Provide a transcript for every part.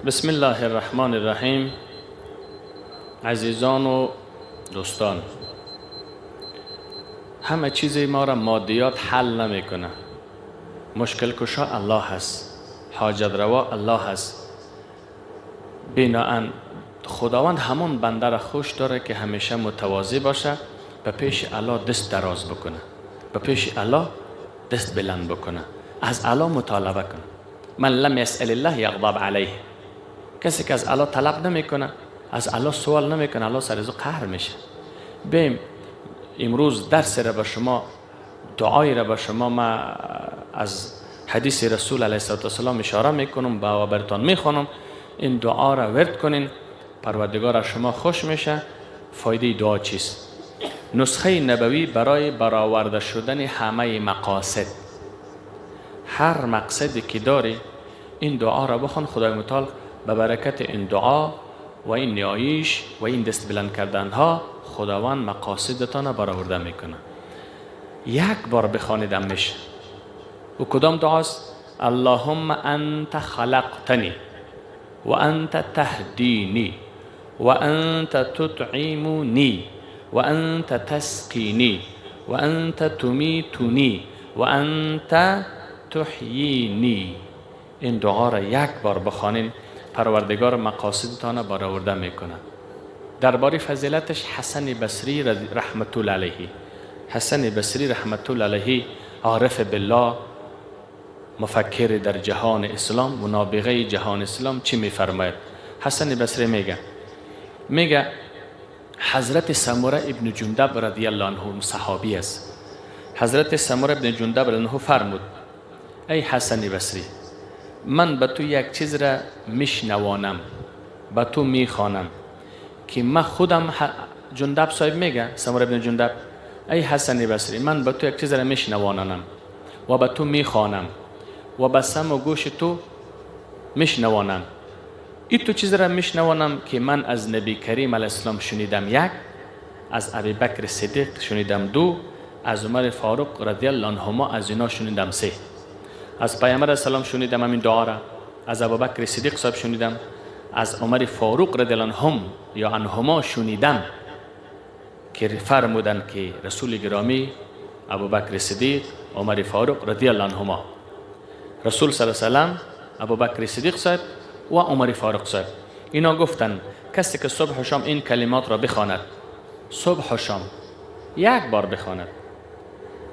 بسم الله الرحمن الرحیم. عزیزان و دوستان، همه چیز ما را مادیات حل نمیکنه. مشکل کشا الله هست، حاجت روا الله هست. بناءً خداوند همون بنده را خوش داره که همیشه متواضع باشه، به پیش الله دست دراز بکنه، به پیش الله دست بلند بکنه، از الله مطالبه کنه. من لم یسأل الله یغضب علیه. کسی که از الله طلب نمیکنه، از الله سوال نمیکنه، الله سر از او قهر میشه. بیم امروز درس را به شما، دعای را به شما ما از حدیث رسول علیه الصلاة والسلام اشاره میکنم و براتان میخوانم. این دعا را ورد کنین، پروردگار از شما خوش میشه. فایده دعا چیست؟ نسخه نبوی برای برآورده شدن همه مقاصد. هر مقصدی که داری این دعا را بخوان، خدای متعال به برکت این دعا و این نیایش و این دست بلند کردن ها خداوند مقاصدتان را برآورده میکنه. یک بار بخوانید هم میشه. و کدام دعاست؟ اللهم انت خلقتنی و انت تهدینی و انت تطعمنی و انت تسقینی و انت تمیتنی و انت تحیینی. این دعا را یک بار بخوانین، پروردگار مقاصدتان را برآورده میکنه. درباره فضیلتش حسن بصری رحمت الله علیه، حسن بصری رحمت الله علیه، عارف بالله، مفکر در جهان اسلام و نابغه جهان اسلام، چی میفرماید؟ حسن بصری میگه حضرت سمره ابن جندب رضی الله عنه صحابی است. حضرت سمره ابن جندب رضی الله عنه فرمود ای حسن بصری، من به تو یک چیز را میشنوانم، به تو میخوانم که من خودم جندب صاحب میگه، سمره ابن جندب، ای حسن بصری من به تو یک چیز را میشنوانم و به تو میخوانم و به سم و گوش تو میشنوانم. این تو چیز را میشنوانم که من از نبی کریم علیه السلام شنیدم یک، از ابی بکر صدیق شنیدم دو، از عمر فاروق رضی الله عنهما از اینا شنیدم سه، از پیامبر علیه السلام شنیدم همین دعا را، از ابوبکر صدیق صاحب شنیدم، از عمر فاروق رضی الله عنهم یا عنهما شنیدم که فرمودند که رسول گرامی ابوبکر صدیق، عمر فاروق رضی الله عنهما، رسول صلی الله علیه و سلم، ابوبکر صدیق صاحب و عمر فاروق صاحب، اینا گفتن کسی که صبح و شام این کلمات را بخواند، صبح و شام یک بار بخواند،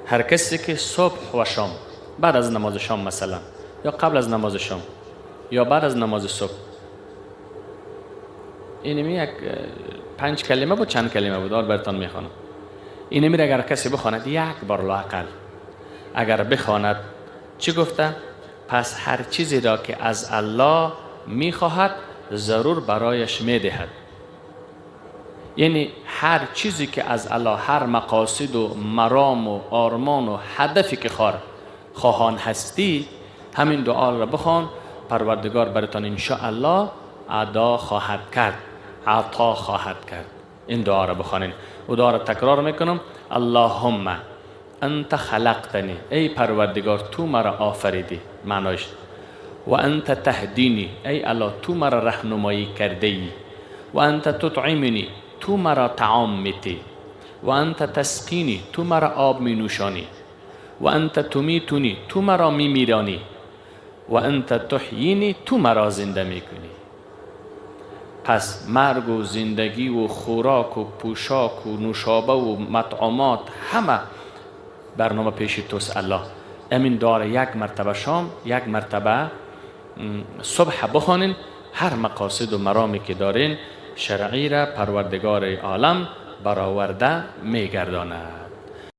هر کسی که صبح و شام بعد از نماز شام مثلا، یا قبل از نماز شام، یا بعد از نماز صبح، اینمی یک 5 کلمه بود، چند کلمه بود، آن براتان میخوانم. اینمی اگر کسی بخواند یک بار لااقل اگر بخواند، چی گفته؟ پس هر چیزی را که از الله میخواهد ضرور برایش میدهد. یعنی هر چیزی که از الله، هر مقاصد و مرام و آرمان و هدفی که خواهان هستی، همین دعا را بخوان، پروردگار براتان انشاءالله ادا خواهد کرد، عطا خواهد کرد. این دعا را بخوانین. و دعا را تکرار میکنم. اللهم انت خلقتنی، ای پروردگار تو مرا آفریدی، معنایش، و انت تهدینی، ای الله تو مرا راهنمایی کرده ای، و انت تطعمنی، تو مرا طعام میتی، و انت تسقینی، تو مرا آب می نوشانی، و انت تمیتونی، تو مرا میمیرانی، و انت تحیینی، تو مرا زنده میکنی. پس مرگ و زندگی و خوراک و پوشاک و نوشابه و مطعومات همه برنامه پیش توست الله. امین داره یک مرتبه شام، یک مرتبه صبح بخوانین، هر مقاصد و مرامی که دارین شرعی را پروردگار عالم برآورده میگرداند.